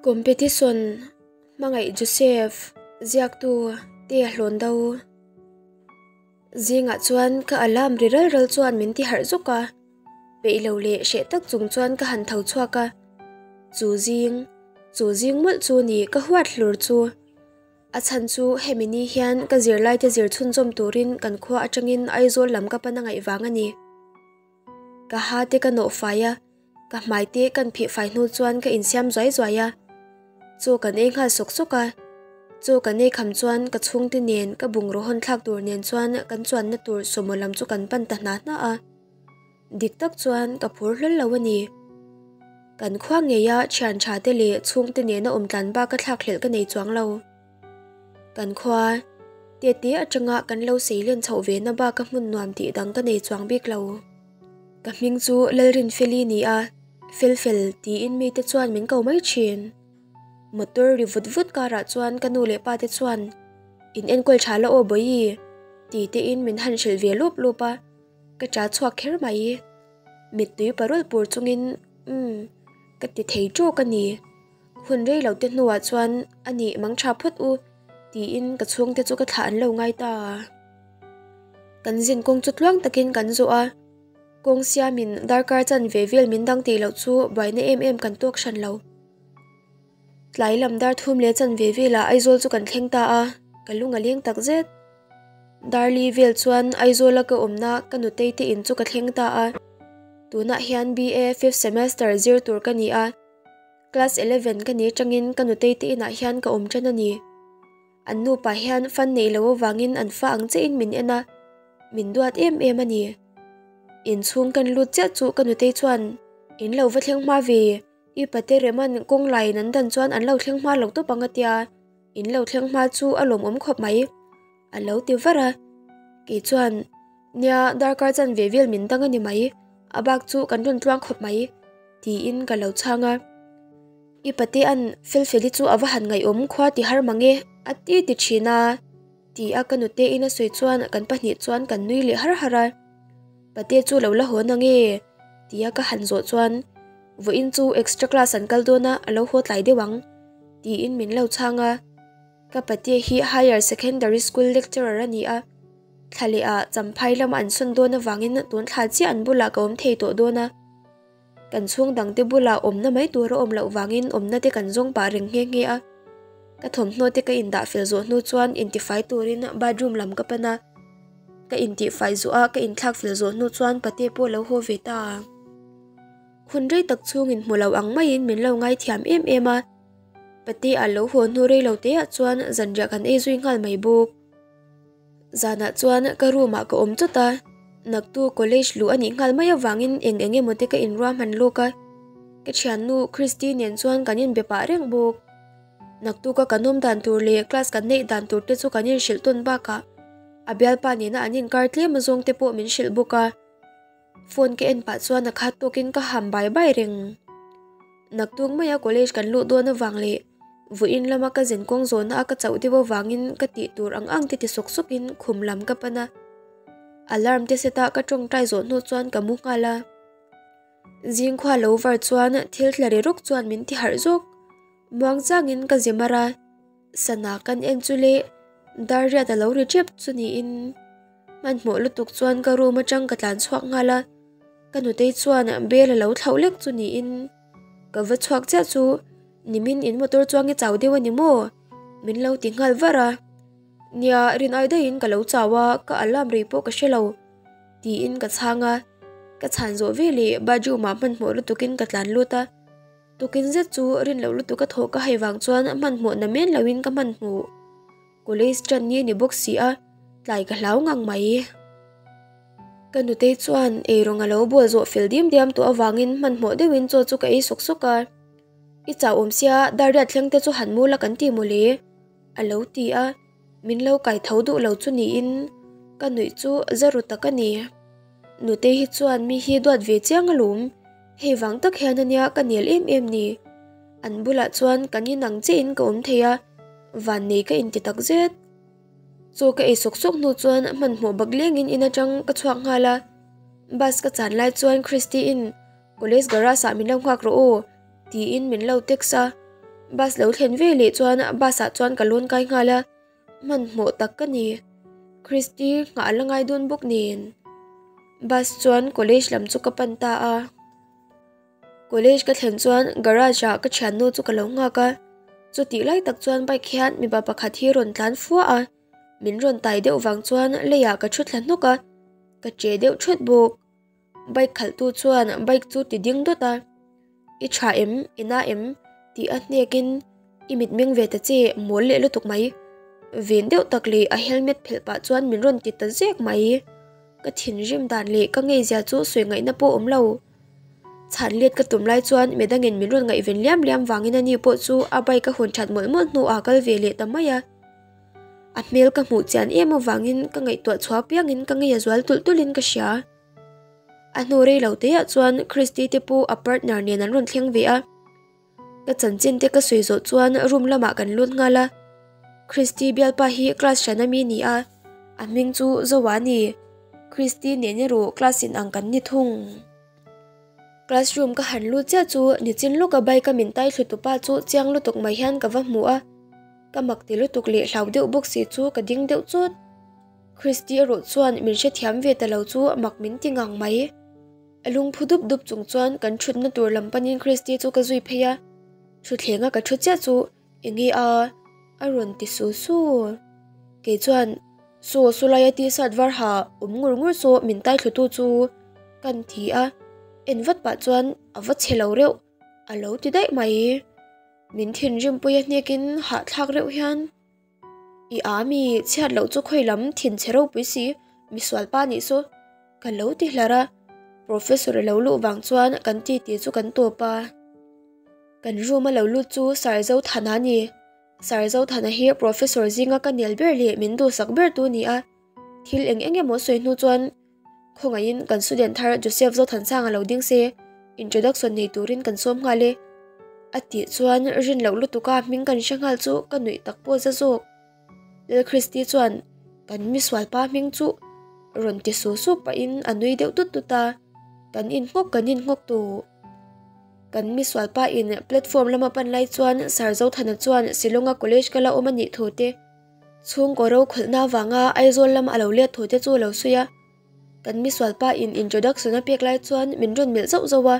Competition, Hmangaih Joseph, ziaktu, Tea Hlawn Do. Zingah chuan ka alarm ri ral ral chuan min ti harh zuk a, peih lo leh hreh tak chung chuan ka han tho chhuak a. Chu zing, chu zing mawlh chu ni ka huat hlur chu. A chhan chu hemi ni hian ka zirlaite zir chhunzawm turin kan khua atangin Aizawl lam ka pan a ngaih vang a ni. Ka ha te ka nawh fai a, ka hmai te kan phih fai hnu chuan ka insiam zuai zuai a. Chaw kan ei nghal sawk sawk a, chaw kan ei kham chuan ka chhungte nen ka bungraw hawn thlak tur nen chuan kan chuanna tur sawmaw lam chu kan pan ta hna hna a. Dik tak chuan ka phur hlawl lo a ni. Kan khua ngeia thian tha te leh chhungte nena awm tlan bak a thlak hlelh ka nei chuang lo. Kan khua, tete atanga kan lo sei len chhoh ve na bak a hmun nuam tih dang ka nei chuang bik lo. Ka hming chu Lalrinfeli ni a, fel fel tiin mite chuan min ko mai thin. Motor ri vut vut karah chuan ka nu leh pa te chuan, In enkawl tha la aw Bawihi, ti tein min han hrilh ve lup lup a. Ka ṭah chhuak kher mai. Mittui parul pur chungin umm ka ti thei ṭawk a ni. Hun rei lo te hnuah chuan a nih mang ṭha phawt u tiin ka chhungte chu ka thlah an lo ngai ta. Kan zin kawng chu tluang takin kan zawh a, kawng siamin darkar chan ve vel min dang tih loh chu buaina em em kan tawk hran lo. Tlai lam dar thum leh chan ve velah Aizawl chu kan thleng ta a, ka lung a leng tak zet. Darli vel chuan Aizawla ka awmna ka nutei te in chu ka thleng ta a. Tunah hian BA fifth semester zir tur ka ni a, class 11 ka ni atangin ka nutei te inah hian ka awm tan a ni. An nupa hian fan neih loh avangin an fa ang chiahin min en a, min duat em em a ni. Inchhung kan lut chiah chu ka nutei chuan, In lo va thleng hma ve, i pate Reman kawng laiin an dan chuan an lo thleng hma lo tawp ang a tia. In lo thleng hma chu a lawmawm khawp mai, a lo ti var a. Kei chuan, Nia, darkar chan ve vel min dang a ni mai, a bak chu kan rawn tluang khawp mai, tiin ka lo chhang a. I patea'n Felfeli chu a va han ngaihawm khua ti har mang e, a ti ti thin a, ti a ka nutein a sawi chuan kan pahnih chuan kan nui leh har har a. Pate chu lo la haw nang e, tia ka han zawh chuan, Vawiin chu extra class an kal dawn a, a lo haw tlai deuh ang. Tiin min lo chhang a. Ka patea hi Higher Secondary School lecturer a ni a, thla leh ah Champhai lama an sawn dawn avangin tun thla chiah an bulah ka awm thei tawh dawn a. Kan chhung dangte bulah awmna mai tur a awm loh vangin awmna te kan zawng pah reng nghe nghe a. Ka thawmhnaw te ka indah fel zawh hnu chuan intifai turin bathroom lam ka pan a. Ka intihfai zawh a ka inthlak fel zawh hnu chuan pate pawh a lo haw ve ta a. Hun rei tak chhungin hmu lo ang maiin min lo ngaithiam em em a. Patea lo haw hnu rei lo teah chuan zanriah kan ei zui nghal mai bawk. Zanah chuan ka room ah ka awm chawt a, naktu college luh a nih nghal mai avangin eng eng emaw te ka inruahman lawk a. Ka thiannu Christy nen chuan kan inbe pah reng bawk. Naktuka kan awm dan tur leh class kan neih dan tur te chu kan inhrilh tawn bakah a bialpa nena an inkar tlem azawng te pawh min hrilh bawk a. Phone ka en pah chuan a khat tawkin ka ham bai bai reng. Naktuk maia college kan luh dawn avang leh vawiin lama ka zin kawng zawhna a ka chauh deuh avangin ka tih tur ang ang te ti sawk sawkin khum lam ka pan a. Alarm te set a ka tawngtai zawh hnu chuan ka mu nghal a. Zing khua lo var chuan thil tla ri rawk chuan min ti harh zawk. Muang changin ka zi mar a. Sana kan en chu le dar riat a lo ri tep chu niin. Hmanhmawh lutuk chuan ka room atang ka tlan chhuak nghal a, ka nutei chuan bel a lo thlauh lek chu niin ka va chhuak chiah chu nimin in motor chuang i chau deuh a ni maw? Min lo ti nghal var a, nia rin ai daihin ka lo chau a ka alarm rei pawh ka hre lo tiin ka chhang a, ka chhan zawh veleh bathroom ah hmanhmawh lutukin ka tlan lut a. Tukin zet chu rin loh lutuk a thawh ka hai vang chuan hmanhmawh na men loin ka hmanhmawh. College tan ni a ni bawk si a, tlai ka hlau ngang mai. Ka nutei chuan eirawng a lo bual zawh fel diam diam tawh avangin hmanhmawh deuhin chaw chu ka ei sawk sawk a. I chau awm sia, dar riat thleng te chu han mu la kan ti mawle, a lo ti a, min lo kai tho duh lo chu niin ka nuih chu za ru tak a ni. Nutei hi chuan mi hi duat ve chiang alawm, hei vang tak hian ania ka nel em em ni. An bulah chuan kan inang chiahin ka awm thei a, vannei ka inti tak zet. Chaw ka ei sawk sawk hnu chuan hmanhmawh bak lengin in atang ka chhuak nghal a, bus ka chan lai chuan Christy-in College garage ah min lo nghak rawh aw tiin min lo text a, Bus lo thlen ve leh chuan bus ah chuan ka lawn kai nghal a, hmanhmawh tak ka ni. Christy nghah a la ngai dawn bawk nen. Bus chuan college lam chu ka pan ta a. College ka thlen chuan garage ah ka thiannu chu ka lo nghak a, chutih lai tak chuan bike hian mipa pakhat hi rawn tlan fua a, min rawn tai deuh vang chuan leiah ka thu thla hnawk a, ka che deuh thawt bawk. Bike khalhtu chuan bike chu ti ding dawt a, I tha em? I na em? tih a hnekin I mitmeng ve ta che mawl leh lutuk mai. Ven deuh tak leh a helmet phelh pah chuan min rawn ti ta zek mai. Ka thinrim dan leh ka ngeizia chu sawi ngaihna pawh awm lo. Chhan let ka tum lai chuan midangin min rawn ngaihven liam liam vangin ani pawh chu a bike a hawn that mawlh mawlh hnuah a kal ve leh ta mai a. A hmel ka hmuh chian em avangin ka ngaihtuah chhuah piangin ka ngei a zual tulh tulhin ka hria. A hnu rei lo teah chuan Christy te pawh a partner nen an rawn thleng ve a. Ka chanchin te ka sawi zawh chuan room lamah kan lut nghal a. Christy bialpa hi class hran ami ni a, a hming chu Zoa a ni. Christy nen erawh class in ang kan ni thung. Classroom ka han lut chiah chu nichin lawka bike a min tai thlu tupa chu chiang lutuk mai hian ka va hmu a. Ka mak ti lutuk leh hlau deuh bawk si chu ka ding deuh chawt. Christy erawh chuan min hrethiam ve ta lo chu mak min ti ngang mai. A lungphu dup dup chung chuan kan thutna tur lam panin Christy chu ka zui phei a, thutthleng a ka thu chiah chu enge a a rawn ti su su. Kei chuan Saw sawlaia t-shirt var ha awm ngur ngur saw min tai thlutu chu kan ti a, en vat pah chuan a va chhe lo reuh a lo ti daih mai. Min thinrimpui a hnekin hahthlak reuh hian. I a mi chhiat loh chu khawi lam thin chhe ropui si, misual pa nih saw ka lo ti hlar a, professor a lo luh vang chuan kan titi chu kan tawp a. Kan room a lo lut chu Sir Zothana a ni, Sir Zothana hi professor zinga ka nel ber leh min duhsak ber tu a ni a, thil eng eng emaw sawi hnu chuan Khawngaihin kan student thar Joseph Zothansanga lo ding se, introduction nei turin kan sawm nghal e. A tih chuan rin loh lutuka hming kan hre nghal chu ka nuih tak pawh za zawk. Lal Christy chuan kan misualpa hming chu rawn ti su su pahin a nui deuh tut tut a, kan inngawk kan inngawk tawh. Kan misualpa in platform lama pan lai chuan Sir Zothana chuan Shillonga college kala awm a nih thu te, Chhungkaw rokhawlhna avanga Aizawl lama a lo let thu te chu a lo sawi a, kan misual pa in introduction a pek lai chuan min rawn melh zauh zauh a,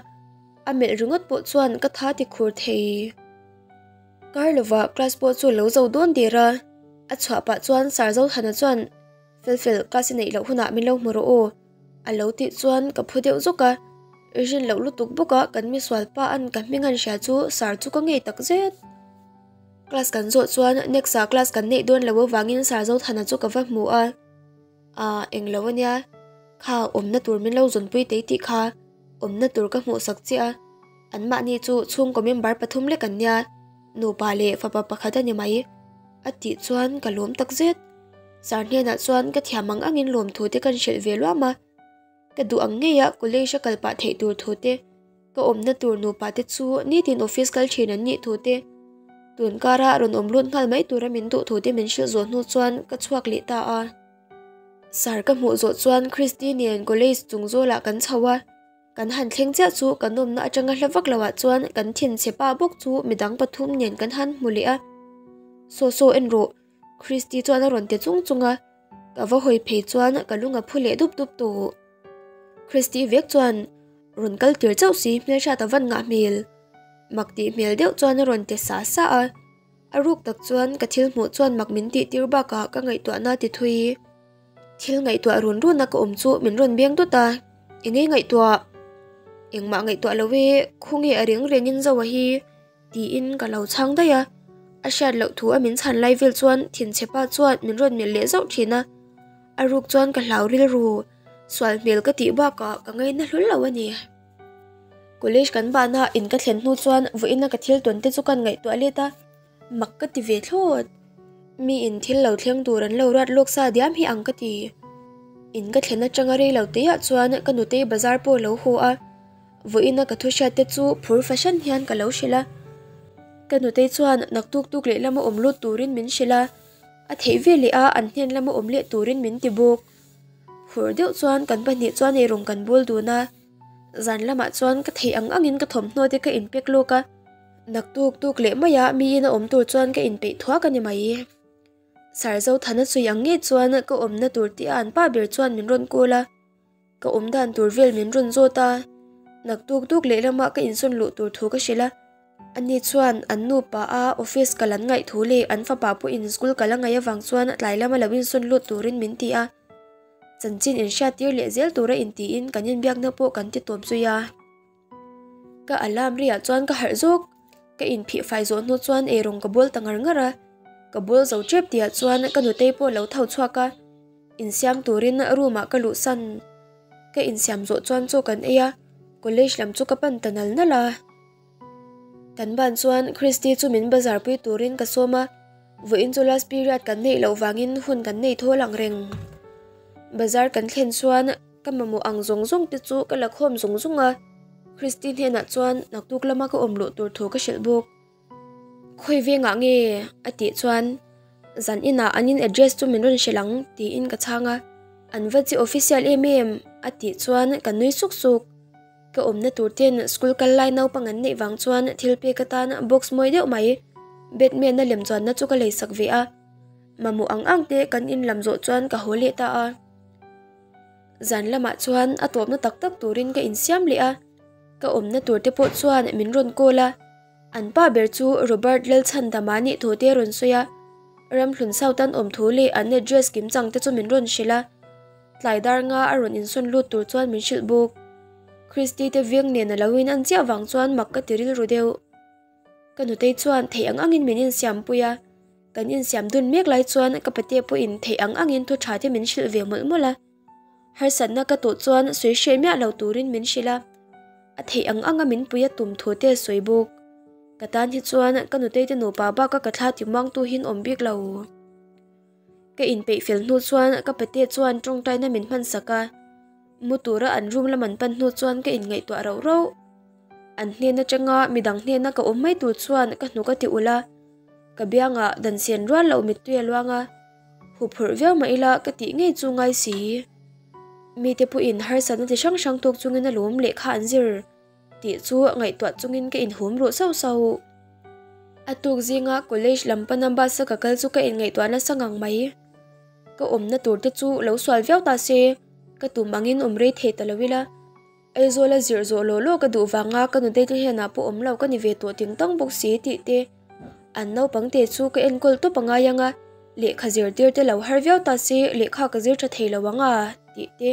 a melh ringawt pawh chuan ka tha ti khur thei. Kar lovah class pawh chu a lo zo dawn der a, a chhuah pah chuan Sir Zothana chuan Felfel class i neih loh hunah min lo hmu rawh aw a lo tih chuan ka phu deuh zawk a, rin loh lutuk bawk a kan misual pa an ka hming an hria chu Sir chu ka ngei takzet. Class kan zawh chuan next ah class kan neih dawn lo avangin Sir Zothana chu ka va hmu a, ah englo ania, kha awmna tur min lo zawnpui tei tih kha awmna tur ka hmuh sak chiah a, anmahni chu chhungkaw member pathum lek an nia, nupa leh fapa pakhat a ni mai a tih chuan ka lawm takzet. Sir hnenah chuan ka thiam ang angin lawmthu te kan hrilh ve luam a, ka duh ang ngei a college a kal pah theih tur thu te, Ka awmna tur nupa te chu nitin office kal thin an nih thu te, tun kara rawn awm lut nghal mai tura min duh thu te min hrilh zawh hnu chuan ka chhuak leh ta a. Sir ka hmuh zawh chuan Christy nen college chung zawlah kan chho a, kan han thleng chiah chu kan awmna atanga hla vak loah chuan kan thinchhe pa bawk chu midang pathum nen kan han hmu leh a. Saw saw en rawh, Christy chuan a rawn ti chung chung a, ka va hawi phei chuan ka lung a phu leh dup dup tawh. Christy vek chuan rawn kal tir chauh si hmelhriat a van ngah hmel. Mak tih hmel deuh chuan a rawn ti sa sa a, a ruk tak chuan ka thil hmuh chuan mak min tih tir bakah ka ngaihtuahna ti thui. Thil ngaihtuah run runa ka awm chu min rawn beng dawt a, engei ngaihtuah? Engmah ngaihtuah lo e, khawnge a reng rengin Zoa hi tiin ka lo chhang daih a, a hriat loh thu a min chhan lai vel chuan thinchhe pa chuan min rawn melh leh zauh thin a, a ruk chuan ka hlau rilru. Sual hmel ka tih bakah ka ngaina hlul lo a ni. College kan bahna in ka thlen hnu chuan vawiina ka thil tawn te chu kan ngaihtuah let a, mak ka ti ve thlawt. Mi in thil lo thleng tur an lo ruat lawk sa diam hi ang ka ti. In ka thlen atanga rei lo teiah chuan ka nutei bazar pawh a lo haw a, vawiina ka thu hriat te chu phur fahran hian ka lo hrilh a. Ka nutei chuan naktuk tuk lehlam a awm lut turin min hrilh a, a theih ve leh a an hnen lama awm leh turin min ti bawk. Phur deuh chuan kan pahnih chuan eirawng kan bawl dun a, zan lamah chuan ka theih ang angin ka thawmhnaw te ka inpek lawk a. Naktuk tuk leh maia miin a awm tur chuan ka inpeih thuak a ni mai. Sir Zothana sawi ang ngei chuan ka awmna tur tih a an pa ber chuan min rawn call a, ka awm dan tur vel min rawn zawt a, naktuk tuk leh lama ka insawn luh tur thu ka hrilh a. Ani chuan an nupa a office kal an ngaih thu leh an fapa pawhin school kal a ngaih avang chuan tlai lama lo insawn lut turin min ti a. Chanchin inhriat tir leh zel tura intiin kan inbiakna pawh kan ti tawp zui a. Ka alarm riah chuan ka harh zawk. Ka inphih fai zawh hnu chuan eirawng ka bawl ta ngar ngar a. Ka bawl zo tep tihah chuan ka nutei pawh lo tho chhuak a. Insiam turin room ah ka luhsan. Ka insiam zawh chuan chaw kan ei a, college lam chu ka pan ta nal nal a. Kan ban chuan Christy chu min bazar pui turin ka sawm a, vawiin chu last period kan neih loh vangin hun kan nei thawl ang reng. Bazar kan thlen chuan ka mamawh ang zawng zawng te chu ka la khawm zung zung a, Christy hnenah chuan naktuk lama ka awm luh tur thu ka hrilh bawk. Khawi vengah nge? a tih chuan zan inah an in address chu min rawn hrilh ang tiin ka chhang a, an va chi official em em a tih chuan ka nui suk suk. Ka awmna tur ten school kal lai naupang an neih vang chuan thil pek atan box mawi deuh mai Batman-a lem chuanna chu ka lei sak ve a, mamawh ang ang te kan in lam zawh chuan ka haw leh ta a. Zan lamah chuan a tawpna tak tak turin ka insiam leh a, ka awmna tur te pawh chuan min rawn call a, an pa ber chu Robert Lalchhandama nih thu te a rawn sawi a, Ramhlun South an awm thu leh an address kimchang te chu min rawn hrilh a. Tlai dar nga a rawn insawn lut tur chuan min hrilh bawk. Christy te veng nen a lo in an chiah vang chuan mak ka ti rilru deuh. Ka nutei chuan theih ang angin min insiam pui a, kan insiam dun mek lai chuan ka pate pawhin theih ang angin thu tha te min hrilh ve mawlh mawlh a. Harsatna ka tawh chuan sawi hreh miah lo turin min hrilh a, a theih ang anga min pui a tum thu te a sawi bawk. Ka tan hi chuan ka nutei te nupa baka ka thla ti muangtu hi an awm bik lo. Ka inpeih fel hnu chuan ka pate chuan tawngtaina min hman sak a, mu tura an room lam an pan hnu chuan ka inngaihtuah rauh rauh. An hnen atanga midang hnena ka awm mai tur chuan ka hnuk a ti ulh a, ka biangah dan sen rual loh mittui a luang a, huphurh viau mah ila ka tih ngei chu ngai si. Mite pawhin harsatna ti hrang hrang tawk chungin a lawm lehkha an zir. Tih chu ngaihtuah chungin ka inhum ruh sauh sauh. A tuk zinga college lam pana bus a ka kal chu ka inngaihtuah nasa ngang mai. Ka awmna tur te chu lo sual viau ta se, ka tum angin awm rei thei ta lo ila. Aizawl a zirh zawh law law ka duh vanga ka nutei te hnenah pawh awm lo ka ni ve tawh ting tang bawk si tih te. An naupang te chu ka enkawl tawp a ngai ang a, lehkha zirtir te lo har viau ta se lehkha ka zir tha thei lo ang a tih te.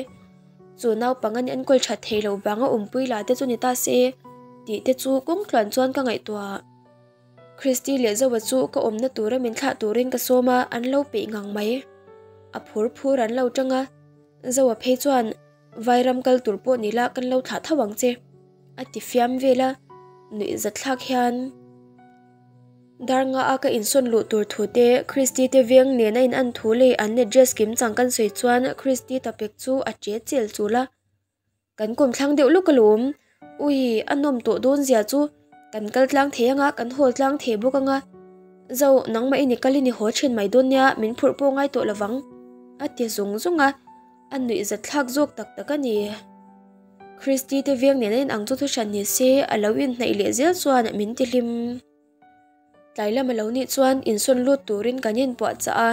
Chu naupang an enkawl that theih loh vanga awmpui lah te chu ni ta se tih te chu kawng tluan chuan ka ngaihtuah. Christy leh Zoa chu ka awmna tura min thlah turin ka sawm a, an lo peih ngang mai. A phur phur an lo tang a, Zoa phei chuan Vairam kal tur pawh ni la kan lo thlah tho ang che a ti fiam vel a, nuih zatthlak hian. Dar nga a ka insawn luh tur thu te, Christy te veng nen a in an thu leh an address kim chang kan sawi chuan Christy tapek chu a che chel chul a. Kan kawm thlang deuh lawk alawm, ui a nawm tawh dawn zia chu kan kal tlang thei anga kan hawl tlang thei bawk anga Zo nangmah in i kal in i haw thin mai dawn nia min phurh pawh ngai tawh lovang a ti zung zung a, a nuih zat thlak zawk tak tak a ni. Christy te veng nen a inang chu thuhran ni se a lo inhnaih leh zel chuan min ti hlim. Tlai lam a lo nih chuan insawn lut turin kan inpuah chah a,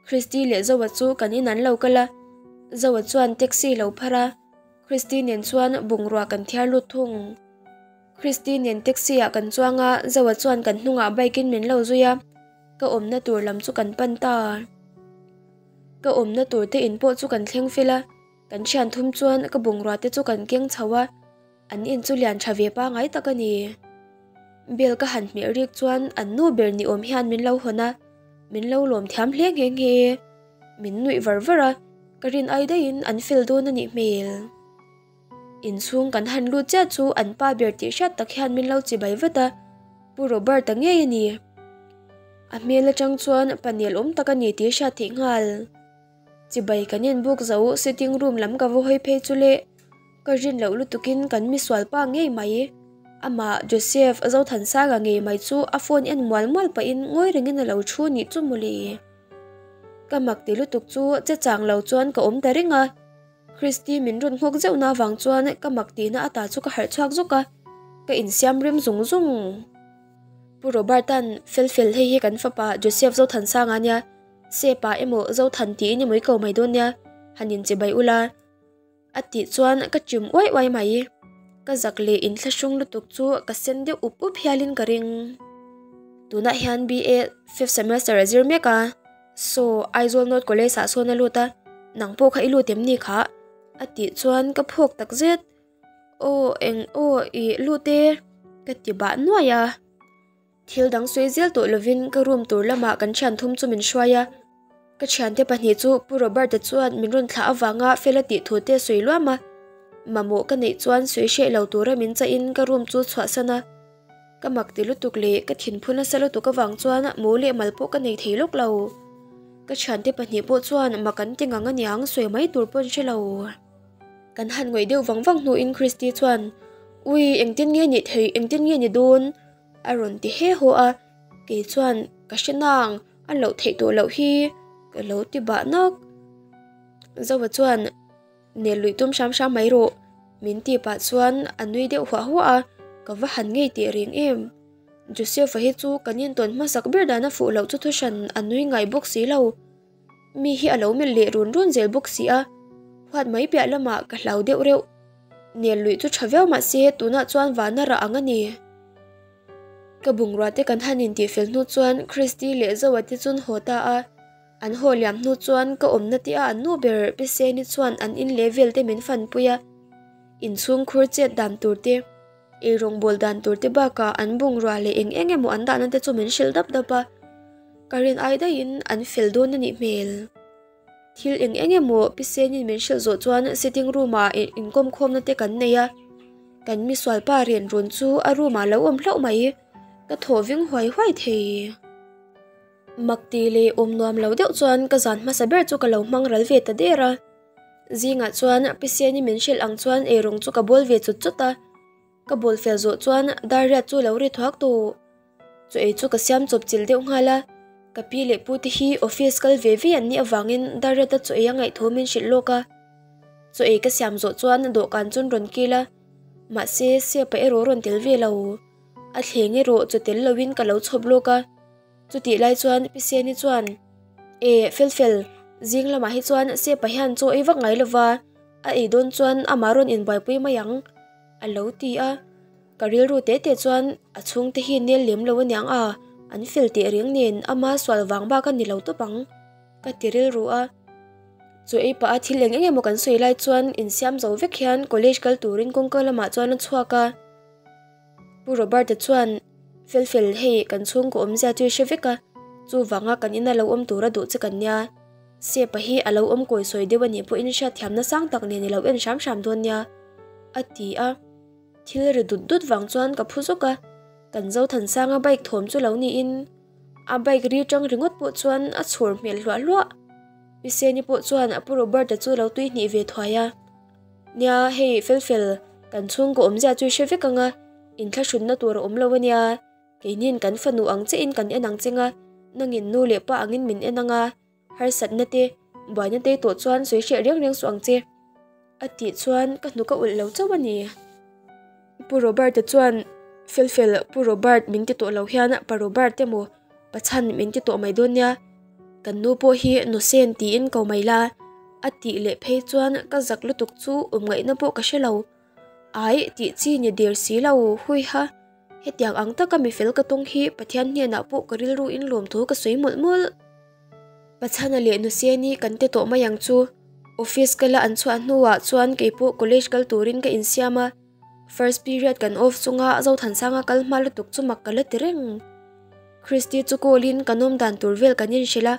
Christy leh Zoa chu kan in an lo kal a, Zoa chuan taxi lo phar a, Christy nen chuan bungrua kan thiar lut thung. Christy nen taxi ah kan chuang a, Zoa chuan kan hnungah bike in min lo zui a, ka awmna tur lam chu kan pan ta. Ka awmna tur te in pawh chu kan thleng fel a, Kan thian thum chuan ka bungrua te chu kan keng chho a, an in chu lian tha ve pangai tak a ni. Bell ka han hmeh rik chuan an nu ber ni awm hian min lo hawn a, min lo lawm thiam hle nghe nghe. Min nuih var var a, ka rin ai daihin an fel dawn a nih hmel. Inchhung kan han lut chiah chu an pa ber tih hriat tak hian min lo chibai vat a, Pu Robert-a ngei a ni. A hmel atang chuan pa nel awm tak a ni tih hriat theih nghal. Chibai kan inbuk zo sitting room lam ka va hawi phei chu le, ka rin loh lutukin kan misual pa ngei mai. Amah Joseph Zothansanga ngei mai chu a phone en mual mual pahin ngawi rengin a lo thu nih chu mawle. Ka mak ti lutuk chu che chang lo chuan ka awm ta reng a, Christy min rawn nghawk zeuhna avang chuan ka mak tihna ata chu ka harh chhuak zawk a, ka insiam rem zung zung. Pu Robert-a'n, Felfel, hei hi kan fapa Joseph Zothansanga nia, Sepa emaw Zothan tiin i mui ko mai dawn nia, han inchibai ula. A tih chuan ka chim uai uai mai. Ka zak leh inthlahrung lutuk chu ka sen deuh up up hialin ka ring. Tunah hian BA fifth semester a zir mek a, saw Aizawl North College ah sawn a lut a, nang pawh kha i lut em ni khah? A tih chuan ka phawk tak zet. Aw eng aw i lut e ka ti bah nuai a. Thil dang sawi zel tawh lovin ka room tur lamah kan thian thum chu min hruai a, ka thiante pahnih chu Pu Robert-a chuan min rawn thlah avanga fel a tih thu te sawi luam a, mamawh ka neih chuan sawi hreh lo tura min chahin ka room chu chhuahsan a, ka mak ti lutuk leh ka thinphu nasa lutuk avang chuan mu leh mal pawh ka nei thei lawk lo. Ka thiante pahnih pawh chuan mak an ti ngang aniang sawi mai tur pawh an hre lo. Kan han ngawih deuh vang vang hnuin Christy chuan, Ui, engtin nge nih theih, engtin nge ni dawn? A rawn ti he haw a, kei chuan ka hre nang, a loh theih tawh loh hi ka lo ti bah nawk. Zoa chuan nel luih tum hram hram mai rawh min ti pah chuan a nui deuh huah huah a, ka va han ngei teh reng em. Joseph-a hi chu kan intawn hmasak ber dan a fuh loh chu thuhran a nui ngai bawk si lo. Mi hi a lo melh leh run run zel bawk si a, huat mai piah lamah ka hlau deuh reuh. Nel luih chu tha viau mahse tunah chuan vana rah ang a ni. Ka bungrua te kan han intih fel hnu chuan Christy leh Zoa te chun haw ta a, an haw liam hnu chuan ka awmna te a an nu ber Piseni chuan an in leh vel te min fanpui a, inchhungkhur chet dan tur te, Eirawngbawl dan tur te bakah an bungrua leh eng eng emaw an dahna te chu min hrilh dap dap a, ka rin ai daihin an fel dawn a nih hmel. Thil eng eng emaw Pisenin min hrilh zawh chuan sitting room ah inkawm khawmna te kan nei a, kan misual pa rian rawn chu a room ah lo awm hlauh mai, ka thaw ving huai huai thei. Mak tih leh awm nuam lo deuh chuan ka zan hmasa ber chu ka lo hmang ral ve ta der a. Zingah chuan Piseni min hrilh ang chuan eirawng chu ka bawl ve chut chut a, ka bawl fel zawh chuan Darriat chu lo ri thuak tawh. Chaw ei chu ka siam chawp chilh deuh nghal a, ka pi leh pu te hi office kal ve ve an nih avangin Darriata chaw ei a ngaih thu min hrilh lawk a. Chaw ei ka siam zawh chuan dawhkan chu an rawn kil a, mahse Sepa erawh rawn tel ve lo. A thleng erawh chaw tel loin ka lo chhawp lawk a. Chutih lai chuan Piseni chuan, E, Felfel, zing lamah hi chuan Sepa hian chaw ei vak ngai lova, a ei dawn chuan amah rawn inbuaipui mai ang, a lo ti a. Ka rilru teh teh chuan a chhungte hi nel lem lo aniang a, an fel teh reng nen ama sual vang bak a ni lo tawp ang, ka ti rilru a. Chaw ei pah a thil eng eng emaw kan sawi lai chuan insiam zo vek hian college kal turin kawngka lamah chuan a chhuak a. Pu Robert-a chuan, Felfel, hei kan chhungkaw awmzia chu i hre vek a, chuvanga kan ina lo awm tura duh che kan nia. Sepa hi a lo awm kawi sawi deuh a nih pawhin hriatthiamna sang tak nen i lo en hram hram dawn nia, a ti a. Thil ri dut dut vang chuan ka phu zawk a, kan Zothansanga bike thawm chu lo niin a bike ri tang ringawt pawh chuan a chhur hmel hluah hluah. Piseni pawh chuan a Pu Robert-a chu lo tuihnih ve thuai a. Nia, hei Felfel, kan chhungkaw awmzia chu i hre vek ang a, inthlahrunna tur a awm lo a nia. Keiniin kan fanu ang chiahin kan en ang cheng a, nangin nu leh pa angin min en ang a, harsatna te, buaina te tawh chuan sawi hreh reng reng suh ang che. A tih chuan ka hnuk a ulh lo chauh a ni. Pu Robert-a chuan, Felfel, Pu Robert min ti tawh lo hian Pa Robert emaw, Pa Chhan min ti tawh mai dawn nia. Kan nu pawh hi Nusen tiin ko mai la, a tih leh phei chuan ka zak lutuk chu awm ngaihna pawh ka hre lo. Ai, tih chi ni der si lo, huiha, hetiang ang taka mifel ka tawng hi Pathian hnenah pawh ka rilru in lawmthu ka sawi mawlh mawlh. Pachhana leh Nuseni kan ti tawh mai ang chu. Office kala an chhuah hnuah chuan keipawh college kal turin ka insiam a. First period kan off chunga Zothansanga kal hma lutuk chu mak ka la ti reng. Christy chu call in kan awm dan tur vel kan inhrilh a,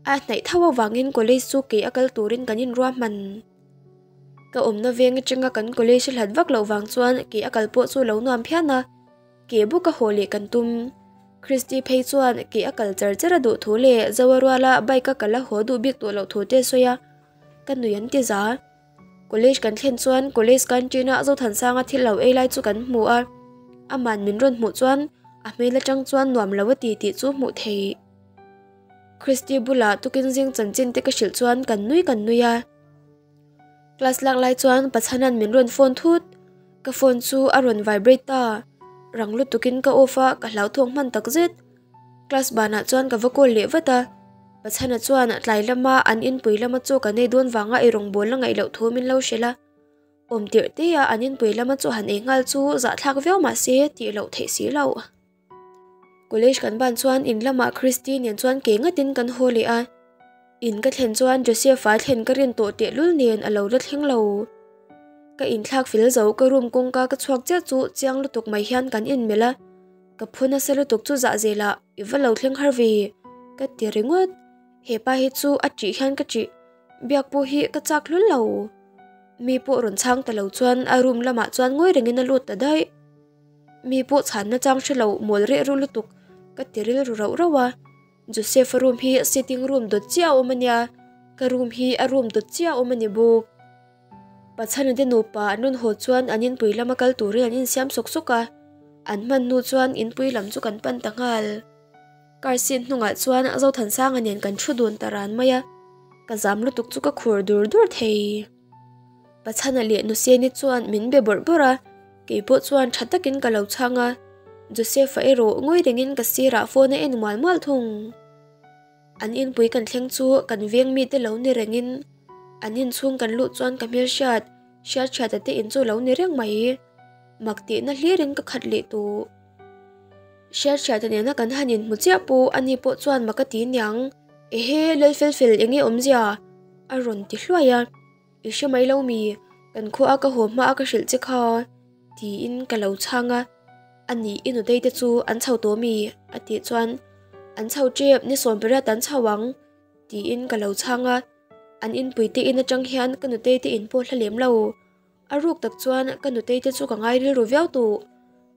a hnaih tho avangin college chu kei a kal turin kan inruahman. Ka awmna veng atanga kan college a hlat vak loh vang chuan kei a kal pawh chu lo nuam phian a, ke buk a haw leh kan tum. Christy phei chuan kei a kal char char a duh thu leh Zoa ruala bike a kal a haw duh bik tawh loh thu te a sawi a, ka nui an ti za. College kan thlen chuan college canteen a Zothansanga thil lo ei lai chu kan hmu a, aman min rawn hmuh chuan a hmel atang chuan nuam lo a ti tih chu hmuh theih. Christy bulah tukin zing chanchin te ka hrilh chuan kan nui kan nui a. Class lak lai chuan Pachhanan min rawn phone thut, ka phone chu a rawn vibrate ta. Rang lutukin ka off a, ka hlauthawng hman takzet. Class banah chuan ka va call leh vat a, Pachhana chuan tlai lama an inpui lama chaw kan ei dawn vanga eirawngbawl la ngaih loh thu min lo hrilh a. Awm tirh te a an inpui lama chaw han ei nghal chu zahthlak viau mah se tih loh theih si loh. College kan ban chuan in lamah Christy nen chuan ke ngatin kan haw leh a. In ka thlen chuan Joseph-a thlen ka rin tawh tehlul nen a lo la thleng lo. Ka inthlak fel zo ka room kawngka ka chhuak chiah chu chiang lutuk mai hian kan inmelh a. Ka phu nasa lutuk chu zah zelah i va lo thleng har ve ka ti ringawt. Hepa hi chu a ṭih hian ka ṭih biak pawh hi ka chak hlul lo. Mi pawh rawn chhang ta lo chuan a room lamah chuan ngawi rengin a lut ta daih. Mi pawh chhanna chang hre lo mawl reh ru lutuk ka ti rilru rauh rauh a. Joseph-a room hi sitting room dawt chiah a awm a nia, ka room hi a room dawt chiah a awm a ni bawk. Pachhana te nupa an rawn haw chuan an inpui lama kal turin an insiam sawk sawk a, an hman hnu chuan inpui lam chu kan pan ta nghal. Car seat hnungah chuan Zothansanga nen kan thu dun ta ran mai a, ka zam lutuk chu ka khur dur dur thei. Pachhana leh Nuseni chuan min be bawrh bawrh a, kei pawh chuan tha takin ka lo chhang a, Joseph-a erawh ngawi rengin ka sirah phone a en mual mual thung. An inpui kan thleng chu kan veng mite lo ni rengin an inchhung kan luh chuan ka hmelhriat hriat hriata te in chu lo ni reng mai. Mak tihna hlirin ka khat leh tawh. Hriat hriata nena kan han inhmu chiah pawh ani pawh chuan mak a ti niang. Ehe Lalfelfel enge awmzia? a rawn ti hluai a. I hre mai lo mi, kan khua a ka haw hma a ka hrilh che kha tiin ka lo chhang a. Ani i nutei te chu an chho tawh mi? a tih chuan An chho tep, ni 18 an chho ang tiin ka lo chhang a. An inpui te in atang hian ka nutei te in pawh hla lem lo. A ruk tak chuan ka nutei te chu ka ngai rilru viau tawh.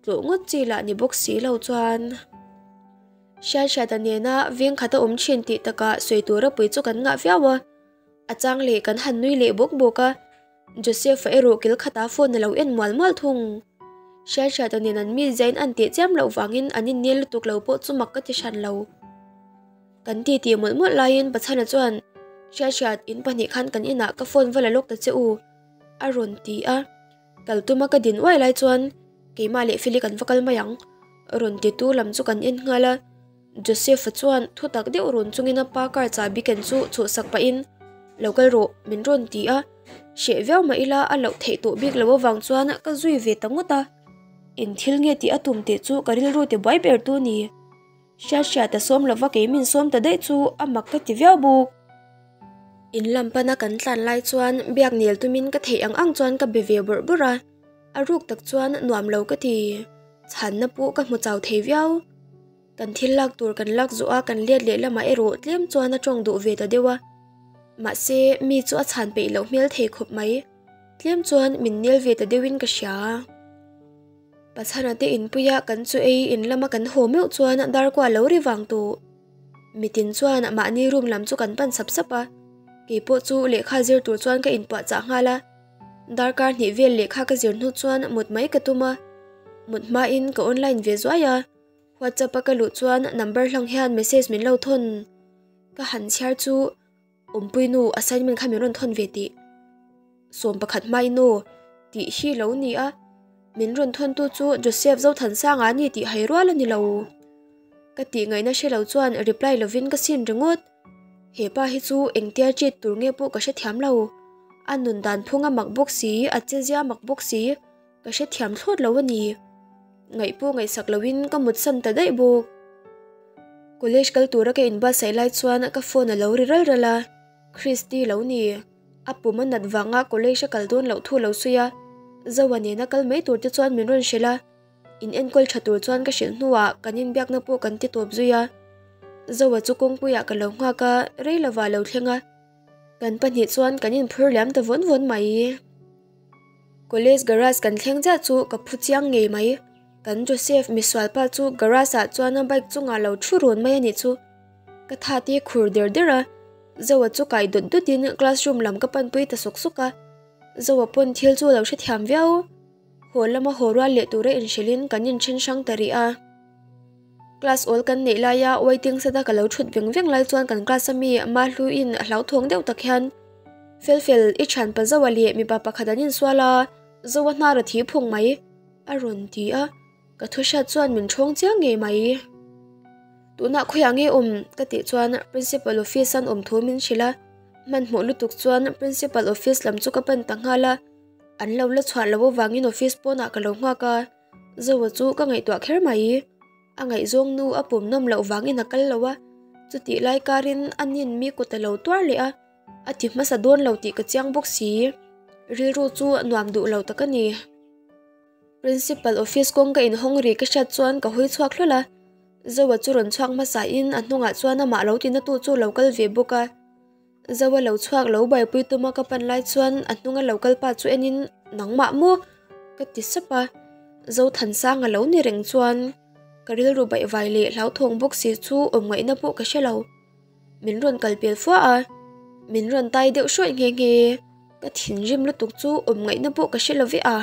Tlawh ngawt chi lah ni bawk si lo chuan. Hriathriata nena veng khat a awm thin tih takah sawi tura pui chu kan ngah viau a. A chang leh kan han nui leh bawk bawk a, Joseph-a erawh kil khatah phone a lo en mual mual thung. Hriathriata nen an mi ziain an teh chiam loh vangin an innel lutuk lo pawh chu mak ka ti hran lo. Kan ti tih mawlh mawlh laiin Pachhana chuan, Hriathriat, in pahnih khan kan inah ka phone va la lawk ta che u, a rawn ti a. Kal tuma ka din uai lai chuan keimah leh Feli kan va kal mai ang, rawn titu lam chu kan en nghal a. Joseph-a chuan thu tak deuh rawn chungin a pa car chahbi ken chu chhuhsak pahin, Lo kal rawh, min rawn ti a. Hreh viau mah ila a loh theih tawh bik lo avang chuan ka zui ve ta ngawt a. Eng thil nge tih a tum tih chu ka rilru ti buai ber tu ni. Hriat hriat a sawm lova kei min sawm ta daih chu a mak ka ti viau bawk. In lam pana kan tlan lai chuan biak nel tumin ka theih ang ang chuan ka be ve bawrh bawrh a. A ruk tak chuan nuam lo ka ti. Chhanna pawh ka hmu chau thei viau. Kan thil lak tur kan lak zawh a kan let leh lamah erawh tlem chuan a tawng duh ve ta deuh a. Mahse, mi chu a chhan peih loh hmel thei khawp mai. Tlem chuan min nel ve ta deuhin ka hria. Pachhana te inpuia kan chu ei in lama kan haw meuh chuan darkua lo ri vang tawh. Mitin chuan mahni room lam chu kan pan sap sap a. Keipawh chu lehkha zir tur chuan ka inpuahchah nghal a. Darkar hnih vel lehkha ka zir hnu chuan mut mai ka tum a. Mut hmain ka online ve zuai a. WhatsApp a ka luh chuan number hlang hian message min lo thawn. Ka han chhiar chu Awmpui nu assignment kha min rawn thawn ve tih. 11 hmain aw tih hi lo ni a. Min rawn thawn tu chu Joseph Zothansanga a ni tih hai rual a ni lo. Ka tih ngaihna hre lo chuan reply lovin ka sin ringawt. He pa hi chu engtia cheat tur nge pawh ka hrethiam lo. A nun dan phung a mak bawk si, a chezia mak bawk si. Ka hrethiam thlawt lo a ni. Ngaih pawh ngaihsak loin ka mutsan ta daih bawk. College kal tura ka inbuatsaih lai chuan ka phone a lo ri ral ral a, Christy lo ni. A pum a nat vanga college a kal dawn loh thu lo sawi a, Zoa nena kal mai tur te chuan min rawn hrilh a, in enkawl tha tur chuan ka hrilh hnuah kan inbiakna pawh kan ti tawp zui a. Zoa chu kawngpuiah ka lo nghak a, rei lovah a lo thleng a, kan pahnih chuan kan inphur liam ta vawn vawn mai. College garage kan thleng chiah chu ka phu chiang ngei mai. Kan Joseph misual pa chu garage ah chuan a bike chungah lo thu run mai a nih chu. Ka tha te khur der der a, Zoa chu kai dawt dawt in classroom lam ka panpui ta sawk sawk a. Zoa pawn thil chu lo hrethiam viau. Haw lama haw rual leh tura inhrilh in kan inthen hrang ta rih a. Class awl kan neih laia waiting set a ka lo thut veng veng lai chuan kan class ami Mahluin a hlauthawng deuh tak hian Felfel, i thian pa Zoa leh mipa pakhat an insual a, Zoa hnar a thi phung mai, a rawn ti a. Ka thu hriat chuan min ṭhawng chiang ngei mai. Tunah khawiah nge awm? Ka tih chuan Principal office an awm thu min hrilh a, hmanhmawh lutuk chuan Principal office lam chu ka pan ta nghal a, an lo la chhuah loh avangin office pawnah ka lo nghak a, Zoa chu ka ngaihtuah kher mai. A ngaihzawng nu a pum nawm loh vangin a kal lo a, chutih lai karin a nin mi kut a lo tuar leh a, a ti hmasa dawn lo tih ka chiang bawk si. Rilru chu nuam duh lo tak a ni. Principal office kawng ka inhawng ri ka hriat chuan ka hawi chhuak hlawl a, Zoa chu rawn chhuak hmasa in a hnungah chuan amah lo tina tu chu lo kal ve bawk a. Zoa lo chhuak lo buaipui tuma ka pan lai chuan a hnunga lo kal pa chu en in nangmah maw? ka ti sap a, Zothansanga lo ni reng chuan ka rilru baihvai leh hlauthawng bawk si chu awm ngaihna pawh ka hre lo. Min rawn kal pel fua a, min rawn tai deuh hruaih nghe nghe. Ka thinrim lutuk chu awm ngaihna pawh ka hre lo ve a.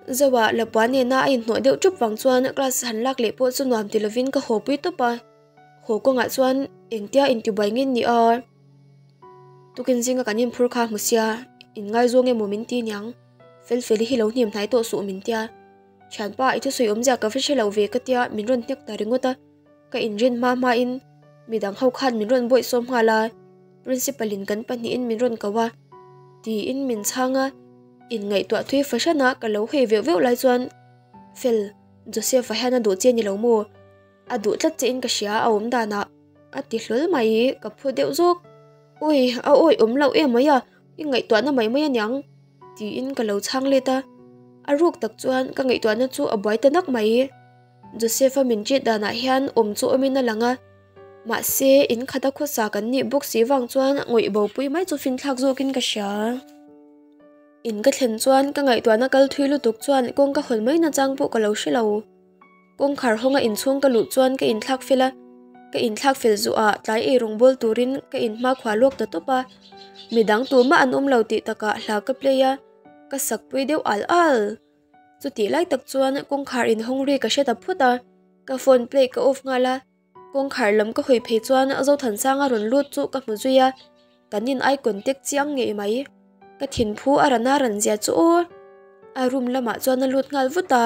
Zoa Lapua nena a inhnawh deuh ṭup vang chuan class han lak leh pawh chu nuam ti lovin ka haw pui tawp a. Haw kawngah chuan engtia intibuai nge ni a? Tukin zinga kan inphur kha hmu sia, inngaizawng emaw min ti niang. Felfeli hi lo hnim hnai tawh suh min tia. Thianpa i thusawi awmzia ka va hre lo ve ka tia min rawn hnek ta ringawt a. Ka inrin hma hmain midang ho khan min rawn bawihsawm nghal a, Principal in kan pahnihin min rawn ko a, tiin min chhang a, inngaihtuah thui fahran a ka lo hawi veuh veuh lai chuan Fel, Joseph-a hian a duh che ni lo maw? A duh tlat che in ka hria a awm danah a ti hlawl mai, ka phu deuh zawk. Ui, a awi awm loh em mai a, i ngaihtuahna mai mai aniang, tiin ka lo chhang let a, a ruk tak chuan ka ngaihtuahna chu a buai ta nak mai. Joseph-a min ṭit danah hian awm chu awmin a lang a, mahse in khata khawsa kan nih bawk si vang chuan ngawih bopui mai chu finthlak zawkin ka hria. In ka thlen chuan ka ngaihtuahna kal thui lutuk chuan kawng ka hawn mai nachang pawh ka lo hre lo. Kawngkhar hawnga inchhung ka luh chuan ka inthlak fel a, ka inthlak fel zuhah tlai eirawng bawl turin ka inhmakhua lawk ta tawp a, midang tumah an awm lo tih takah hla ka play a, ka sakpui deuh al al. Chutih lai tak chuan kawngkhar inhawng ri ka hre ta phut a, ka phone play ka off nghal a, kawngkhar lam ka hawi phei chuan Zothansanga rawn lut chu ka hmu zui a, kan in eye contact chiang ngei mai. Ka thinphu a rana ran zia chu aw, a room lamah chuan a lut nghal vut a.